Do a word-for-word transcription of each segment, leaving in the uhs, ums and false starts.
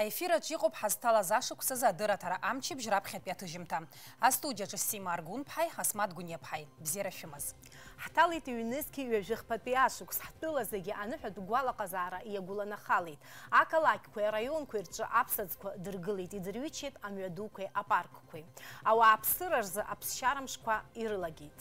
Аефир аҿы иҟоуп ҳазҭалаз ашықәсазы адырраҭара амчыбжь раԥхьатәи аҭыжьымҭа. Астудиаҿы Сима Аргәынԥҳаи Асмаҭ Гәыниаԥҳаи. Бзиара шәымаз. Ҳҭалеит ҩнызқьи ҩажәихԥатәи ашықәс, ҳтәыла зегьы аныҳәатә гәалаҟазаара иагәыланахалеит. Ақалақьқәеи араионқәеи рҿы аԥсаӡқәа дыргылеит, идырҩычеит амҩадуқәеи апаркқәеи. Ауааԥсыра рзы аԥсшьара мшқәа ирылагеит.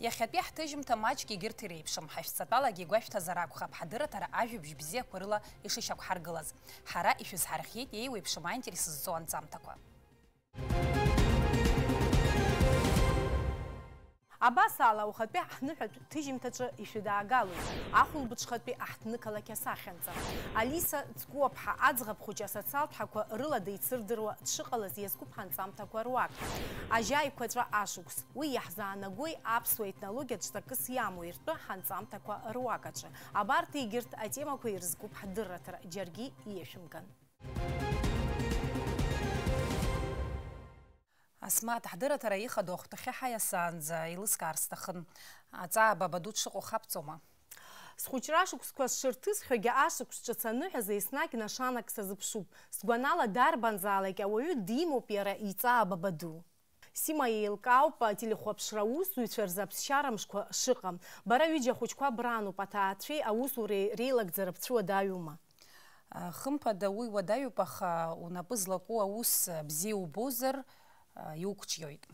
Иахьатәи ҳҭыжьымҭа маҷк егьырҭ иреиԥшым, ҳашәҵатәалагьы игәашәҭазар акәхап, ҳадырраҭара ажәабжь бзиақәа рыла ишышьақәҳаргылаз. Ҳара ишәызҳархиеит еиуеиԥшым аинтерес зҵоу анҵамҭақәа. Абас ала, аухатәи ҳныҳәатә ҭыжьымҭаҿы ишәыдаагалоит ахәылбыҽхатәи аҳҭнықалақь асахьанҵа. Алиса Цкуаԥҳа аӡӷаб хәыҷы асоциалтә ҳақәа рыла деицырдыруа дшыҟалаз иазкуп ҳанҵамҭақәа руак. Ажьа аиқәаҵәа ашықәс. Уи иаҳзаанагои аԥсуа етнологиаҿ ҵакыс иамоу иртәы ҳанҵамҭақәа руак аҿы? Абарҭ егьырҭ атемақәа ирызкуп ҳдырраҭара, џьаргьы ииашәымган. Асмаҭ, ҳдырраҭара ихадоу ахәҭахьы ҳаиасаанӡа еилыскаар сҭахын. Аҵаа бабаду дшыҟоу хабҵома? Схәыҷра шықәсқәа сшырҭысхьоугьы ашықәс ҿыц аныҳәазы еснагь нашанак сазыԥшуп. Сгәанала, дарбанзаалак ауаҩы димоуп иара иҵаа бабаду. Сима, еилкаауп ателехәаԥшра аусзуҩцәа рзы аԥсшьара мшқәа шыҟам. Бара ҩыџьа ахәыҷқәа брануп, аҭаацәеи аусуреи реилагӡара бцәыуадаҩума? Хымԥада, уи уадаҩуп, аха унапы злаку аус бзиа убозар, иуқәҿиоит.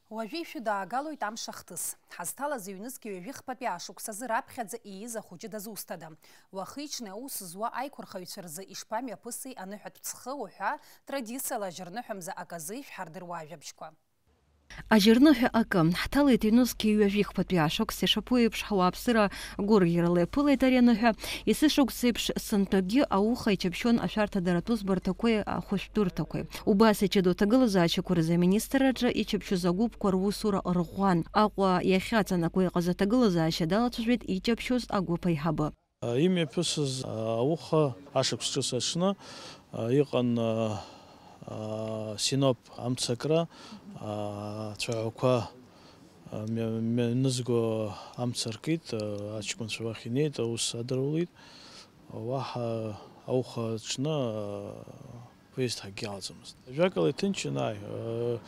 Уажәы ишәыдаагалоит амш ахҭыс. Ҳазҭалаз ҩнызқьи ҩажәи хԥатәи ашықәсазы раԥхьаӡа ииз ахәыҷы дазусҭада? Уахи-ҽни аус зуа аиқәырхаҩцәа рзы ишԥамҩаԥыси аныҳәатә ҵхы уҳәа, традициала ажьырныҳәа мза аказы ишәҳардыруа ажәабжьқәа? Ажьырныҳәа акы. Ҳҭалеит ҩнызқьи ҩажәи хԥатәи ашықәс, ишаԥу еиԥш, ҳауааԥсыра гәырӷьарала иаԥылеит ари аныҳәа. Есышықәс еиԥш, сынтәагьы ауха ичаԥшьон ашәарҭадаратә усбарҭақәеи ахәышәтәырҭақәеи. Убас иҷыдоу аҭагылазаашьақәа рзы аминистрраҿы ичаԥшьоз агәыԥқәа русура рӷәӷәан. Аҟәа иахьаҵанакуа иҟаз аҭагылазаашьа далацәажәеит иҷаԥшьоз агәыԥ аиҳабы. Имҩаԥысыз ауха ашықәс ҿыц аҽны иҟан, синоп амцакра, ацәаҳәақәа мҩа-, мҩанызго амца ркит, аҷкәынцәа уахь инеит, аус адырулеит. Уаҳа ауха аҽны, а, поезд ҳакгьы алаӡамызт. Ажәакала, иҭынчын, ааи, а,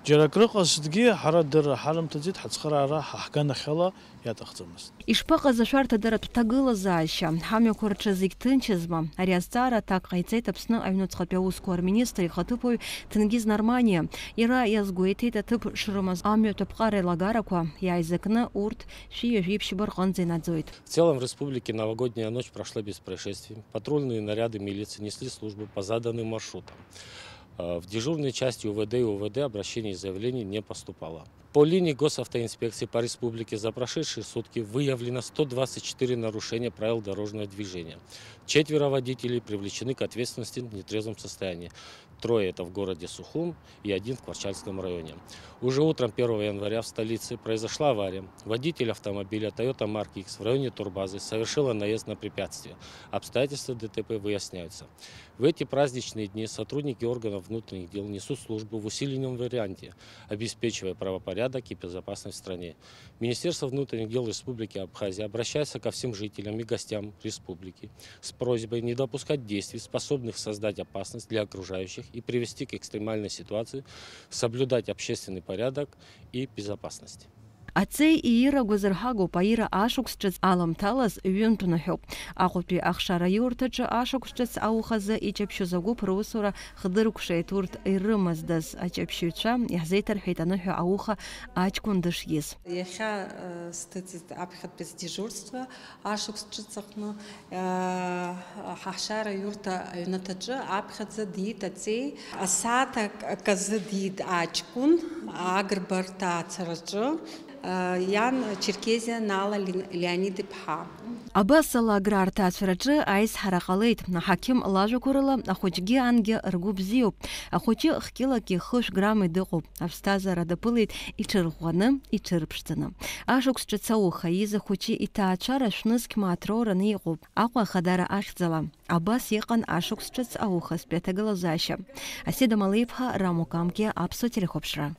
џьара акрыҟазҭгьы, ҳара дырра ҳарымҭаӡеит, ҳацхыраара ҳа ҳганахьала иаҭахӡамызт. Ишԥаҟаз ашәарҭадаратә ҭагылазаашьа? Ҳамҩақәа рҿы зегь ҭынчызма? Ари азҵаара аҭак ҟаиҵеит Аԥсны аҩнуҵҟатәи аусқәа рминистр ихаҭыԥуаҩ Ҭенгиз Нарманиа. Иара иазгәеиҭеит, аҭыԥ шрымаз амҩатә аԥҟара еилагарақәа иааизакны урҭ шәи ҩажәи ԥшьба рҟынӡа инаӡоит. В целом в республике новогодняя ночь прошла без происшествий. Патрульные наряды милиции несли службу по заданным маршрутам. Э, в дежурные части УВД и ОВД обращений и заявлений не поступало. По линии Госавтоинспекции по республике за прошедшие сутки выявлено сто двадцать четыре нарушения правил дорожного движения. Четверо водителей привлечены к ответственности в нетрезвом состоянии. Трое это в городе Сухум и один в Кварчальском районе. Уже утром первого января в столице произошла авария. Водитель автомобиля Toyota Mark X в районе турбазы совершила наезд на препятствие. Обстоятельства ДТП выясняются. В эти праздничные дни сотрудники органов внутренних дел несут службу в усиленном варианте, обеспечивая правопорядок и безопасность в стране. Министерство внутренних дел Республики Абхазия обращается ко всем жителям и гостям республики с просьбой не допускать действий, способных создать опасность для окружающих и привести к экстремальной ситуации, соблюдать общественный порядок и безопасность. Аҵеи иира гәазырҳагоуп, аира ашықәс ҿыц аламҭалаз ҩынтә ныҳәоуп. Аҟәатәи ахшара иурҭаҿы ашықәс ҿыц аухазы иҷаԥшьоз агәыԥ русура хдыркәшеит, урҭ ирымаздаз аҷаԥшьаҩцәа иаҳзеиҭарҳәеит аныҳәа ауха аҷкәын дышиз. Иахьа, э, сҭыҵит аԥхьатәи сдежурство ашықәс ҿыц аҟны, э, ҳаҳшара аиурҭа аҩнаҭаҿы аԥхьаӡа диит аҵеи. Асааҭ ак-, аказы диит аҷкәын Агрба рҭаацәараҿы, э, иан Черкезиа Нала Ле-, Леонид иԥҳа. Абас ала Аграа рҭаацәараҿы аизҳара ҟалеит. Аҳақьым лажәақәа рыла, ахәыҷгьы ангьы ргәы бзиоуп. Ахәыҷы хкьылак ихышә грамми дыҟоуп. Аԥсҭазаара даԥылеит иҽырӷәӷәаны, иҽырԥшӡаны. Ашықәс ҿыц ауха ииз ахәыҷы иҭаацәара шәнызқь мааҭ роураны иҟоуп. Аҟәа Ахадара ахьӡала. Абас иҟан ашықәс ҿыц аухазтәи аҭагылазаашьа. Асида Малеиԥҳа, Рамо Камгиа, Аԥсуа телехәаԥшра.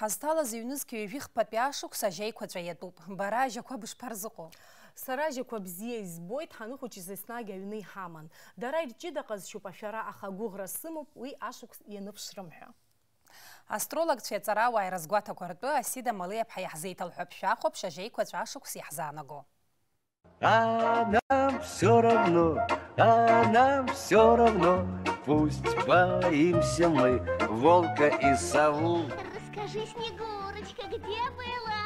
Ҳазҭалаз ҩнызқь ҩажәи хԥатәи ашықәс ажьа еиқәаҵәа иатәуп. Бара ажьақәа бышԥарзыҟоу? Сара ажьақәа бзиа избоит, ҳаныхәыҷыз еснагь аҩны иҳаман. Дара ирҷыда ҟазшьоуп ашәара, аха агәыӷра сымоуп уи ашықәс ианыԥшрым ҳәа. Астрологцәеи аҵарауааи рызгәаҭақәа ртәы Асида Малиаԥҳа иаҳзеиҭалҳәап, шәахәаԥш ажьа еиқәаҵәа ашықәс иаҳзаанаго. А нам всё равно, а нам всё равно, пусть боимся мы волка и сову. Расскажи, Снегурочка, где была?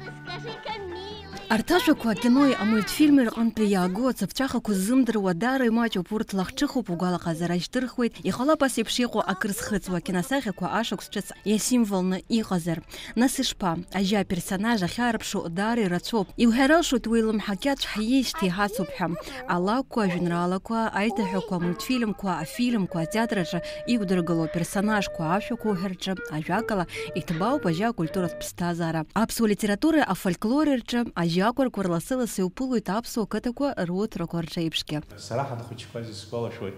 Расскажи-ка, милая. Арҭ ажәақәа акинои амультфильми рҟынтәи иаагоу ацыԥҵәахақәа ззымдыруа даара имаҷуп, урҭ лахҿыхуп, угәалаҟазара шьҭырхуеит, иҟалап ас еиԥш иҟоу акыр зхыҵуа акиносахьақәа ашықәс ҿыц иасимволны иҟазар. Нас ишԥа, ажьа аперсонаж ахьаарԥшу даара ирацәоуп. Иуҳәар алшоит уи лымҳа қьаҿ ҳиеижьҭеи ҳацуп ҳәа. Алакәқәа, ажәеинраалақәа, аиҭаҳәақәа, амультфильмқәа, афильмқәа, атеатр аҿы иқәдыргылоу аперсонажқәа, ашәақәа уҳәа рҿы, ажәакала, иҭбаауп ажьа акультуратә ԥсҭазаара. Аԥсуа литературеи афольклори рҿы ажьакәарқәа рласы-лассы иуԥылоит аԥсуа қыҭақәа руҭрақәа рҿеиԥшгьы. Сара ҳанхәыҷқәаз исгәалашәоит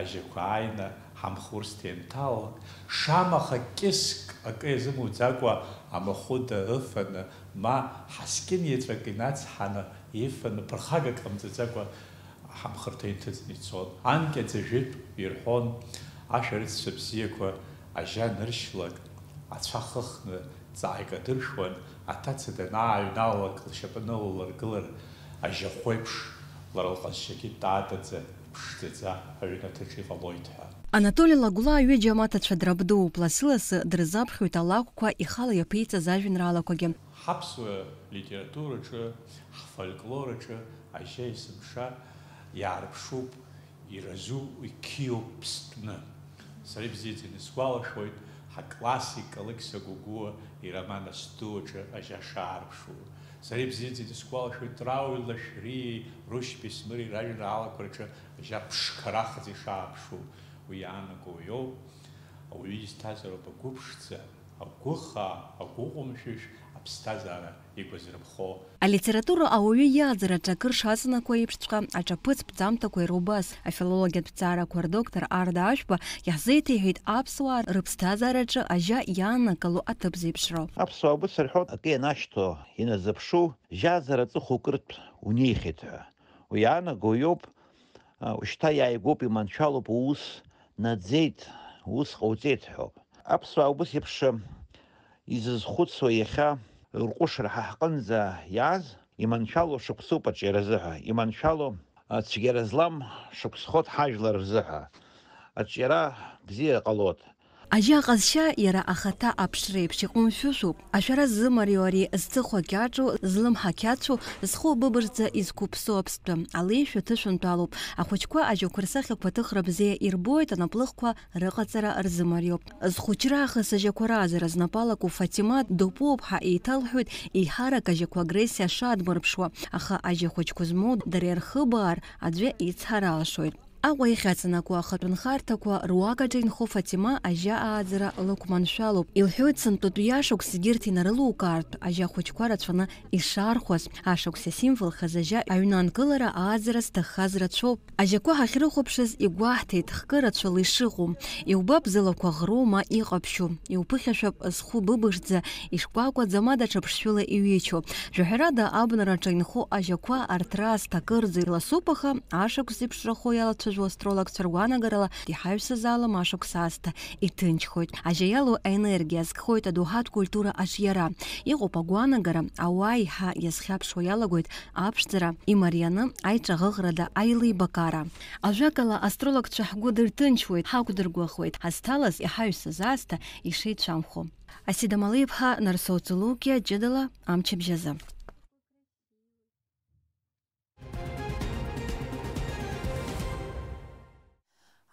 ажьақәа ааины ҳамхурсҭа ианҭалалак, шамаха кьыск акы иазымуӡакәа амахәыда ыфаны, ма ҳаскьын иаҵәак инацҳаны ифаны, ԥырхагак ҟамҵаӡакәа ҳамхырҭа инҭыҵны ицон. Анкьа ӡажәытә ирҳәон, ашәарыццәа бзиақәа ажьа аныршьлак, ацәа хыхны ҵааик адыршәуан, аҭаца данааҩналалак лшьапы нылалыргылар, ажьахәеиԥш, лара лҟазшьагьы тата-ӡа, ԥшӡаӡа аҩнаҭаҿы иҟалоит ҳәа. Анатоли Лагәлаа ҩыџьа амаҭацәа драбдууп, лассы-лассы дрызаԥхьоит алакәқәа ихала иаԥиҵаз ажәеинраалақәагьы. Ҳаԥсуа литератураҿы, ҳфольклораҿы ажьа есымша иаарԥшуп, иразу, иқьиоуп ԥстәны. Сара ибзиаӡаны исгәалашәоит, ҳаклассик Алықьса Гогәуа ироман Асту аҿы ажьа шаарԥшу. Сара ибзиаӡаны исгәалашәоит, Рауль Лашәриеи Рушьбеи Смыри ражәеинраалақәа рҿы ажьа ԥшқарахӡа ишаарԥшу. Уи иаанагоу иоуп, ауаҩы изҭазароуп агәыԥшӡа, агәыхаа, агәыҟәымшәышә, аԥсҭазаара игәазырԥхо. Алитература ауаҩы иааӡараҿы акыр шаҵанакуа еиԥшҵәҟьа, аҿаԥыц ԥҵамҭақәа иара убас, афилологиатә ҭҵаарақәа рдоктор Арда Ашәба иаҳзеиҭеиҳәеит аԥсуаа рыԥсҭазаараҿы ажьа иааннакыло аҭыԥ зеиԥшроу. Аԥсуаа убыс рҳәоит, акы ианашьҭоу, иназыԥшу, жьазара аҵыхәа укыртә унеихьеит ҳәа. Уи иаанаго иоуп, а, ушьҭа иааигәоуп, иманшәалоуп, уус наӡеит, ус ҟауҵеит ҳәоуп. Аԥсуаа убыс еиԥш изызхәыцуа иахьа рҟәышра ҳа ҳҟынӡа иааз, иманшәало шықәсоуп аҿиаразы ҳәа, иманшәало, а, цәгьара злам шықәсхоит ҳажәлар рзыҳәа. Аҿиара бзиа ҟалоит. Ажьа ҟазшьа иара ахаҭа аԥшра еиԥш иҟәымшәышәуп. Ашәара ззымариоу ари зҵыхәа кьаҿу, злымҳа қьацәу, зхәы быбышӡа изқәыԥсоу аԥстәы, алеишәа ҭышәынтәалоуп. Ахәыҷқәа ажьақәа рсахьақәа аҭыхра бзиа ирбоит, анаплыхқәа рыҟаҵара рзымариоуп. Зхәыҷра аахыс ажьақәа рааӡара знапы алаку Фатима Допуаԥҳа еиҭалҳәоит, еиҳарак ажьақәа агрессиа шаадмырԥшуа, аха ажьа хәыҷқәа змоу дара ирхыбаар аӡәы ицҳара алшоит. Аҟәа иахьаҵанакуа ахатә нхарҭақәа руак аҿы инхо Фатима ажьа ааӡара лықәманшәалоуп. Илҳәоит, сынтәатәи ашықәс егьырҭ инарылукаартә, ажьа хәыҷқәа рацәаны ишархәаз. Ашықәс иасимволхаз ажьа аҩны анкылара ааӡара зҭаххаз рацәоуп. Ажьақәа ҳахьрыхәаԥшыз игәаҳҭеит, хкы рацәала ишыҟоу. Иубап зылақәа ӷроу ма иҟаԥшьу. Иуԥыхьашәап зхәы быбышӡа ишкәакәаӡа ма даҽа ԥшшәыла иҩычоу. Жәаҳәарада, абнараҿы инхо ажьақәа арҭ раасҭа акырӡа иласуп, аха ашықәс зеиԥшрахо иалацәажәо астрологцәа ргәаанагарала, иҳаҩсыз алым ашықәс аасҭа иҭынчхоит. Ажьа иалоу аенергиа азкхоит адоуҳатә культура аҿиара. Иҟоуп агәаанагара, ауаа еиҳа иазхьаԥшуа иалагоит аԥшӡара имарианы аиҿаӷыӷрада аилибакаара. Ажәакала, астрологцәа ҳгәы дырҭынчуеит, ҳақәдыргәыӷуеит, ҳазҭалаз иҳаҩсыз аасҭа ишеицәамхо. Асида Малиаԥҳа, Нарсоу Цулукиа, ҷыдала, амчыбжьазы.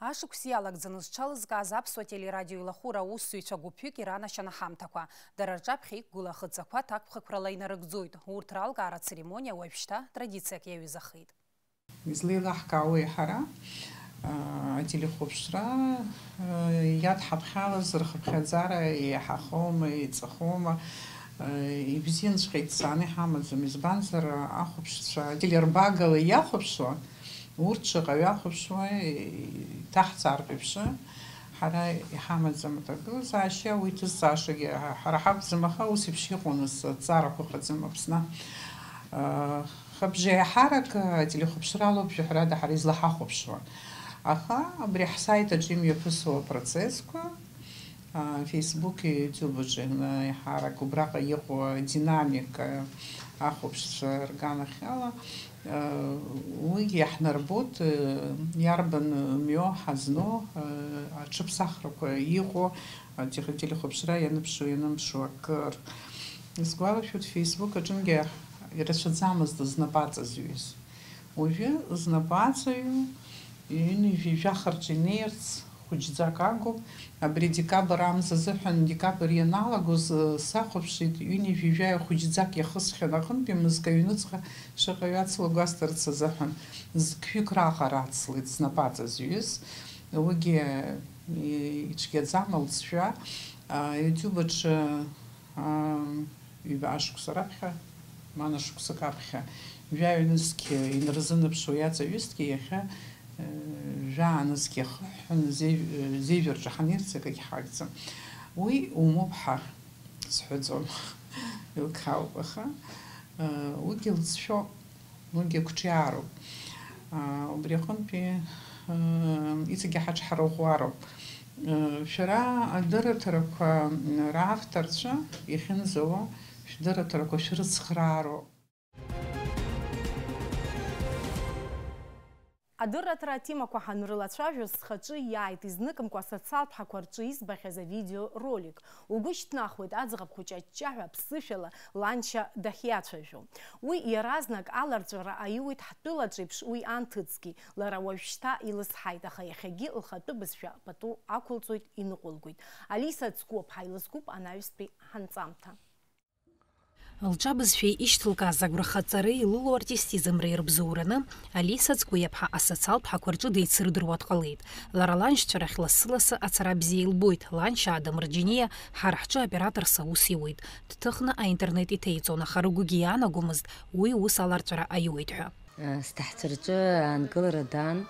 Ашықәс иалагӡаны зҽалызкааз аԥсуа телерадиоилахәыра аусзуҩцәа гәыԥҩык иранашьан аҳамҭақәа. Дара рҿаԥхьа иқәгылоу ахыҵақәа ҭакԥхықәрала инарыгӡоит. Урҭ ралкаара ацеремониа уажәшьҭа традициак иаҩызахеит. Излеилаҳкаауеи ҳара, аа, ателехәаԥшра, аа, иадҳаԥхьалаз рхыԥхьаӡара еиҳахоума, еиҵахоума, аа, ибзианҵәҟьа иҭҵааны иҳамаӡам, избанзар, ахәаԥшцәа телербагала иахәаԥшуа, урҭ шаҟаҩы ахәаԥшуа иҭаҳҵаартә еиԥш, Ҳара иҳамаӡам аҭагылазаашьа, уи ҭызҵаашагьы ҳара ҳакәӡам, аха ус еиԥш иҟоу нас аҭҵаарақәа ыҟаӡам Аԥсны. Хыбжеиҳарак ателехәаԥшралоуп жәаҳәарада ҳара излаҳахәаԥшуа. Аха абри ҳсайт аҿы имҩаԥысуа апроцессқәа, Facebook-и, YouTube аҿы еиҳарак убраҟа иҟоу адинамика ахәаԥшцәа рганахьала, уигьы иаҳнарбоит, иарбан мҩоу ҳазну, аҽыԥсахрақәа иҟоу, ателехәаԥшра ианыԥшу-ианымԥшу акыр. Исгәалашәоит, Facebook аҿынгьы ирацәаӡамызт знапы аҵазҩыз. Уажәы знапы аҵаҩу ҩынҩажәи жәаха рҿы инеирц хәыҷӡак агуп. Абри декабр амза азыҳәан, декабр ианалагоз, сахәаԥшит, ҩынҩажәи жәаҩа хәыҷӡак иахысхьан аҟынтәи мызкы аҩныҵҟа шаҟаҩы ацла гәасҭарц азыҳәан. Зқьҩык раҟара ацлеит знапы аҵазҩыз. Уигьы ицәгьаӡам лҵшәа. YouTube аҿы Ҩба шықәса раԥхьа, мана шықәсык аԥхьа, жәаҩа нызқь инарзынаԥшуа иаҵаҩызҭгьы иахьа, э, жәаа нызқь иахыҳәҳәаны зежә-, э, зежәа рҿы ҳанирц акагь ҳагӡам. Уи умоуп ҳәа сҳәаӡом, илкаауп, аха, э, уигьы лҵшәоуп. Уигьы қәҿиаароуп. Аа, убри аҟынтәи, аа, иҵегьы ҳаҽҳарӷәӷәароуп. Шәара адырраҭарақәа равторцәа иахьынӡауа шәдырраҭарақәа шәрыцхраароуп. Адырраҭара атемақәа ҳанрылацәажәоз, схаҿы иааит изныкымкәа асоциалтә ҳақәа рҿы избахьаз авидео ролик. Угәы шьҭнахуеит аӡӷаб хәыҷы аҷҷаҳәа аԥсышәала ланшьа дахьиацәажәо. Уи иаразнак аларҵәара аиуеит ҳтәылаҿ еиԥш уи анҭыҵгьы. Лара уажәшьҭа илызҳаит, аха иахьагьы лхатәы бызшәа пату ақәылҵоит, иныҟәылгоит. Алиса Цгәыԥҳа илызкуп анаҩстәи ҳанҵамҭа. Лҿабызшәеи ишьҭылкааз агәрахаҵареи илылоу артистизмреи рыбзоураны, Алиса Цгәиаԥҳа асоциалтә ҳақәа рҿы деицырдыруа дҟалеит. Лара ланшьцәа рахь лассы-лассы ацара бзиа илбоит, ланшьа Адам Рџьениа ҳара ҳҿы операторс аус иуеит. Дҭыхны аинтернет иҭеиҵон, аха рыгәгьы иаанагомызт уи ус аларҵәара аиуеит ҳәа. Сҭаҳцәа рҿы аангылара даан.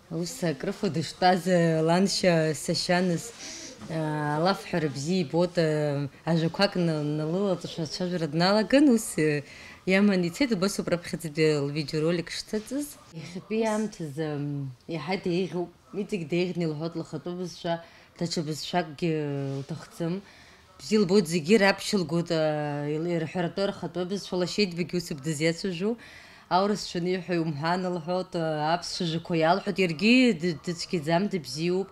Ус акрыфо дыштәаз, ланшьа сашьаныз, алафҳәара бзиа ибоит, ажәақәак на-, налылалҵошәа ацәажәара дналаган, ус, иаман ицеит, убасоуп раԥхьаӡатәи лвидеоролик шҭыҵыз. Иахьатәи аамҭазы, иаҳа деиӷьуп, иҵегь деиӷьны илҳәоит лхатәы бызшәа, даҽа бызшәакгьы лҭахӡам. Бзиа лбоит, зегьы раԥшьа лгоит, аа, ил-, ирҳәаратәы рхатәы бызшәа лашеидбагьы усоуп дызиацәажәо. Аурысшәа аниҳәа иумҳәан лҳәоит, аа, аԥсшәа жәақәа иалҳәоит, иаргьы д-, дыцәгьаӡам, дыбзиоуп.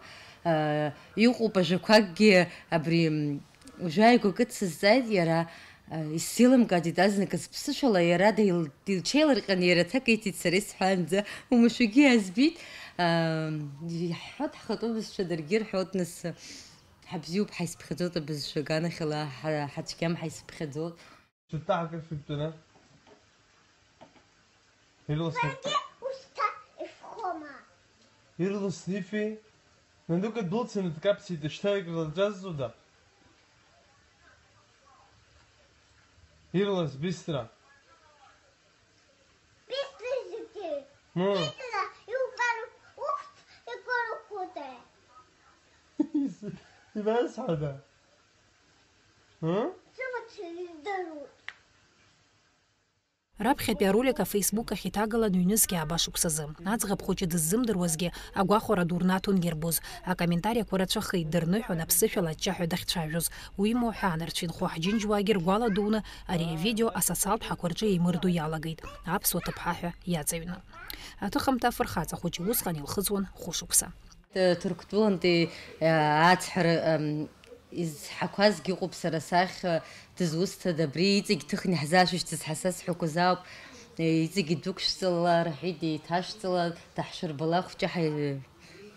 Аа, иҟоуп ажәақәакгьы абри, м, уажәы ааигәа акы дсызҵааит иара, аа, исзеилымкааӡеит азныказ ԥсышәала, иара дил-, дилҽеиларҟьаны иара аҭак ииҭеит сара исҳәаанӡа, уамашәагьы иаазбеит. Аа, иаҳҳәоит ҳхатәы бызшәа, даргьы ирҳәоит, нас, Ҳабзиоуп, ҳаисԥхьаӡоит абызшәа аганахьала, ҳа-, ҳацәгьам, ҳаисԥхьаӡоит. Шәыҭҭаҳ акыр шәыжәтәаны. Ирласны. Баргьы ушьҭа ишәхома? Ирласны ифеи? Нанука ддәылцаны дкаԥсеит, шьҭа егьрылҿазҵода? Ирлас, бистра. Бистра зегьы. Ма. Бистра, иугару, ухт, игару куте. Ибасҳәада? Ы? Сымаҽ издыруеит. Раԥхьатәи аролик афеисбук ахь иҭагалан ҩнызқьи ааба шықәсазы. Аӡӷаб хәыҷы дыззымдыруазгьы агәахәара ду рнаҭон ирбоз. Акомментариақәа рацәахеит, дырныҳәон аԥсышәала аҷҷаҳәа дахьцәажәоз. Уимоу, ҳаанарцәинхо ҳџьынџьуаагьы ргәаладуны ари авидео асоциалтә ҳақәа рҿы еимырдо иалагеит, аԥсуа ҭыԥҳа ҳәа иаҵаҩны. Аҭыхымҭа афырхаҵа хәыҷы усҟан илхыҵуан хәышықәса. Ҭырқәтәылантәи, э, ацҳара, ам, изҳақәазгьы ыҟоуп сара сахь, э, дызусҭада, абри иҵегь ҭыхны иаҳзаашәышьҭыз ҳасасҳәақәаз ауп, э, иҵегь идәықәшәҵала, рҳәеит, деиҭашәҵала, даҳшәырбала, ахәҷы ҳаи-,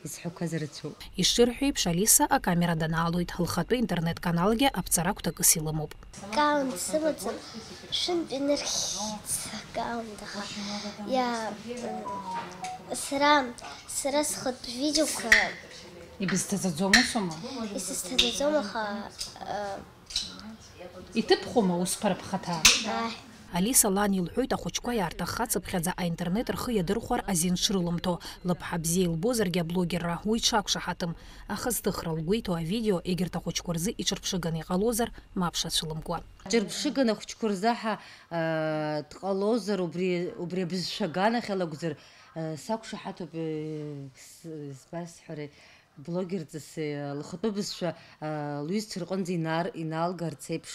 изҳәақәаз рацәоуп. Ишырҳәо еиԥш, Алиса акамера данаалоит, лхатәы интернет-каналгьы аԥҵара агәҭакыс илымоуп. Аккаунт сымаӡам, шәынтә инырхьит саккаунт, аха иа-, сара, сара схатә видеоқәа Ибызҭаҵаӡом усоума? Исызҭаҵаӡом, аха, э, Иҭыԥхома усԥара бхаҭа? Ааи. Алиса лан илҳәоит, ахәыҷқәа иаарҭаххацыԥхьаӡа аинтернет рхы иадырхәар азин шрылымҭо. Лыԥҳа бзиа илбозаргьы аблогерра уи дшақәшаҳаҭым. Аха зҭыхра лгәеиҭо авидео егьырҭ ахәыҷқәа рзы иҿырԥшыганы иҟалозар, мап шацәылымкуа. Ҿырԥшыганы ахәыҷқәа рзы ҳа, э, дҟалозар, убри, убри абызшәа аганахь алакәзар, э, сақәшаҳаҭуп, э, с-, избасҳәари, блогерҵас, э, лхатәы бызшәа, э, лҩызцәа рҟынӡа инар-, иналгарц еиԥш,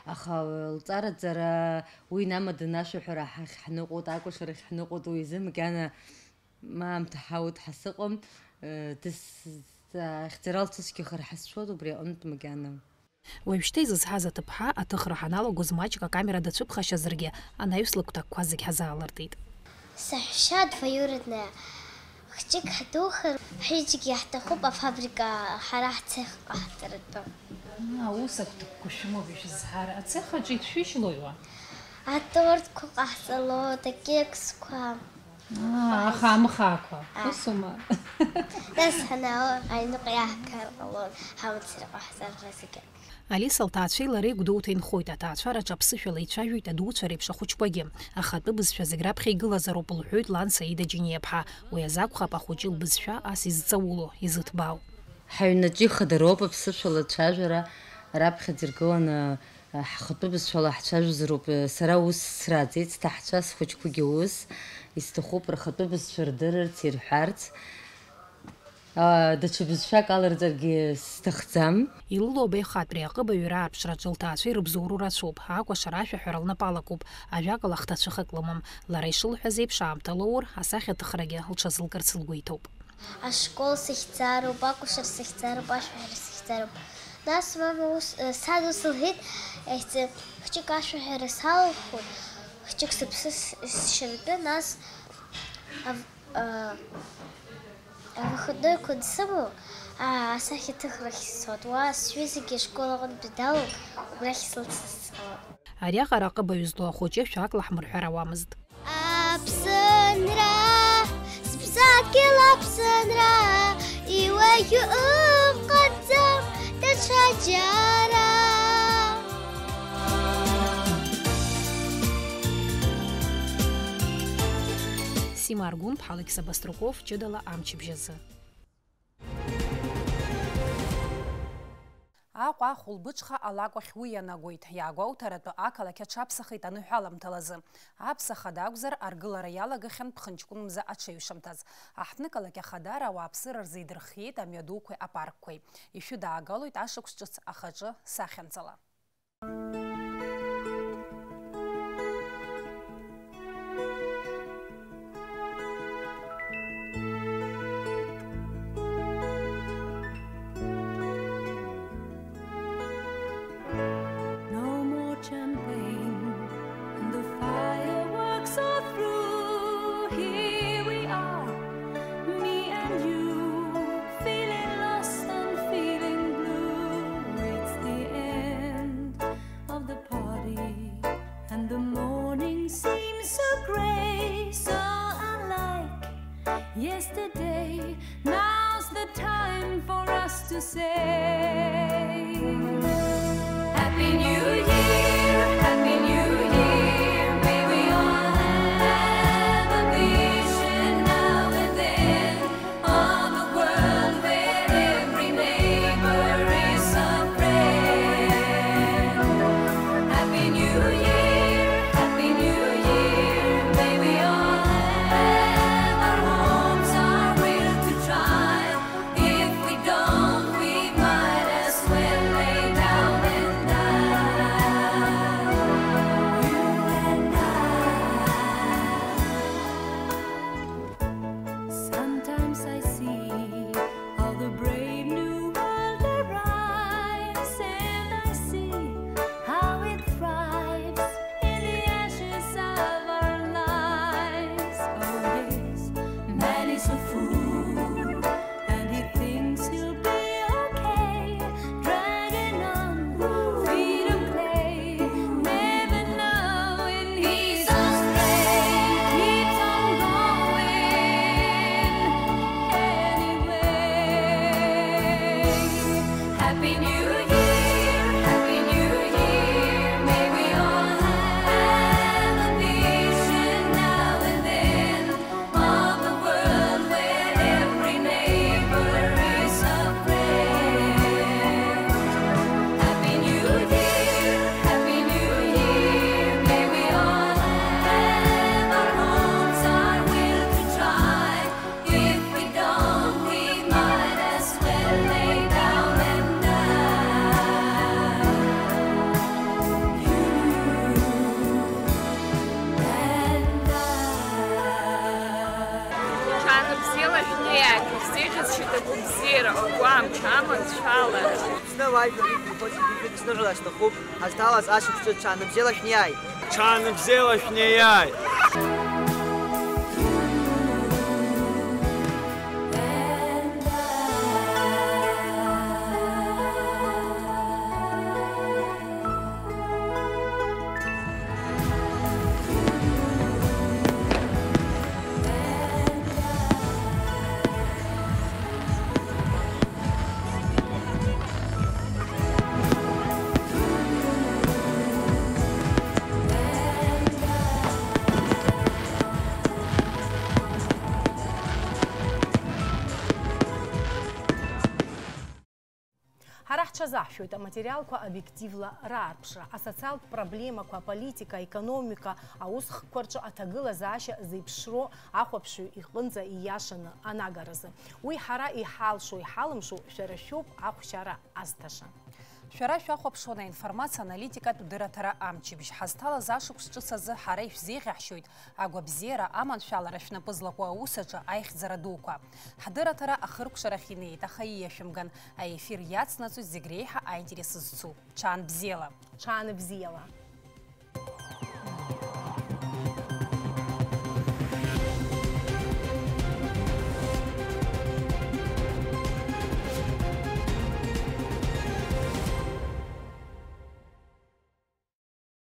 аха, э, лҵараҵара уи инамаданы ашәаҳәара ҳахь ҳныҟәоит, акәашарахь ҳныҟәоит, уи изы макьана ма аамҭа ҳауит ҳәа сыҟам, э, дыс-, ахьӡара лцәыцәгьахар ҳазшоит убри аҟынтә макьана. Уажәшьҭа изызҳаз аҭыԥҳа, аҭыхра ҳаналагоз маҷк акамера дацәыԥхашьазаргьы, анаҩс лыгәҭакқәа зегь ҳазаалыртит. Саҳәшьа двоюродная хәҷык ҳдухар, ҳҩыџьегьы иаҳҭахуп афабрика ҳара ҳцех ҟаҳҵаратәы. Аус агәҭакқәа шәымоуп ишәызҳар. Ацех аҿы ишәышьлои уа? Атортқәа ҟаҳҵалоит, акексқәа. Аа, аха амхаақәа. Аа. Усума? Нас ҳанаауа аҩныҟа иаҳгар ҟалон, ҳамацара ҟаҳҵар ҳәа зегьы. Алиса лҭаацәеи лареи Гәдоуҭа инхоит, аҭаацәараҿы аԥсышәала еицәажәоит адуцәа реиԥш ахәыҷқәагьы. Ахатәы бызшәа зегь раԥхьа игылазароуп, лҳәоит лан Саида Џьениаԥҳа. Уи азакәхап ахәыҷы лбызшәа ас изҵауло, изыҭбаау. Ҳаҩнаҿы ихадароуп аԥсышәала ацәажәара, раԥхьаӡа иргыланы, ҳхатәы бызшәала ҳцәажәозароуп, сара ус сраӡеит, сҭаҳцәа, схәыҷқәагьы ус, исҭахуп рхатәы бызшәа рдырырц, ирҳәарц. Даҽа бызшәак аларҵаргьы сҭахӡам. Илылоуп аихатәреи аҟыбаҩи раарԥшраҿы лҭаацәа ирыбзоуроу рацәоуп, акәашара ашәаҳәара лнапы алакуп, ажәакала хҭацәыхак лымам. Лара ишылҳәаз еиԥш аамҭа лоур, асахьаҭыхрагьы лҽазылкырц лгәы иҭоуп. Ашкол сыхьӡароуп, акәашара сыхьӡароуп, ашәаҳәара сыхьӡароуп. Нас мама ус, сад ус лҳәеит, ихьӡ-, хәҷык ашәаҳәара салахәын, хәҷык сыԥсы с-, сшьартәы, нас ав-, Выходнойқәа ансымоу, асахьаҭыхрахь сцоит. Уа сҩызагьы ашкол аҟынтәи далоуп, убрахь сылҵны сцалап. Ариаҟара аҟыбаҩ злоу ахәыҷы шәак лаҳмырҳәар ауамызт. Аԥсынра, сыԥсадгьыл Аԥсынра, иуаҩы ыҟаӡам даҽаџьара. Сима Аргәынԥҳа, Алықьса Баструков, ҷыдала амчыбжь азы. Аҟәа ахәылбыҽха алакә ахь уи ианагоит. Иаагәоуҭаратәы ақалақь аҽаԥсахит аныҳәаламҭалазы. Аԥсахада акәзар, аргылара иалагахьан ԥхынҷкәынмза аҽеиҩшамҭаз. Аҳҭнықалақь ахадара ауааԥсыра рзы идырхиеит амҩадуқәеи апаркқәеи. Ишәыдаагалоит ашықәс ҿыц ахаҿы сахьанҵала. No more champagne, and the fireworks are through. Here we are, me and you, feeling lost and feeling blue. It's the end of the party, and the morning seems so grey, so unlike yesterday. Now's the time for us to say, Happy New Year, Happy New Year. May we all have a vision now and then of a world where every neighbor is a friend. Happy New Year, Happy New Year. May we all have our homes, our will to try. If we don't, we might as well lay down and die. Иара агәамч аманшәалара. Зны уажәлар идухоз зегьы шәыдысныҳәалар сҭахуп, ҳазҭалаз ашықәс ҿыц ҽаанбзиала шәнеиааит! Ҽаанбзиала шәнеиааит! Ҳара ҳҽазаҳшәоит аматериалқәа обиективла раарԥшра, асоциалтә проблемақәа, аполитика, аекономика, аусхкқәа рҿы аҭагылазаашьа зеиԥшроу ахәаԥшҩы иҟынӡа ииашаны анагаразы. Уи ҳара иҳалшо-иҳалымшо шәара шәоуп ахәшьара азҭаша. Шәара шәахәаԥшуан аинформациа аналитикатә дырраҭара амчыбжь. Ҳазҭалаз ашықәс ҿыц азы ҳара ишәзеиӷьаҳшьоит агәабзиара, аманшәалара шәнапы злаку аус аҿы аихьӡара дуқәа. Ҳдырраҭара ахыркәшарахь инеит, аха ииашәымган. Аефир иацнаҵоит зегь реиҳа аинтерес зцу. Ҽаан бзиала! Ҽаан бзиала!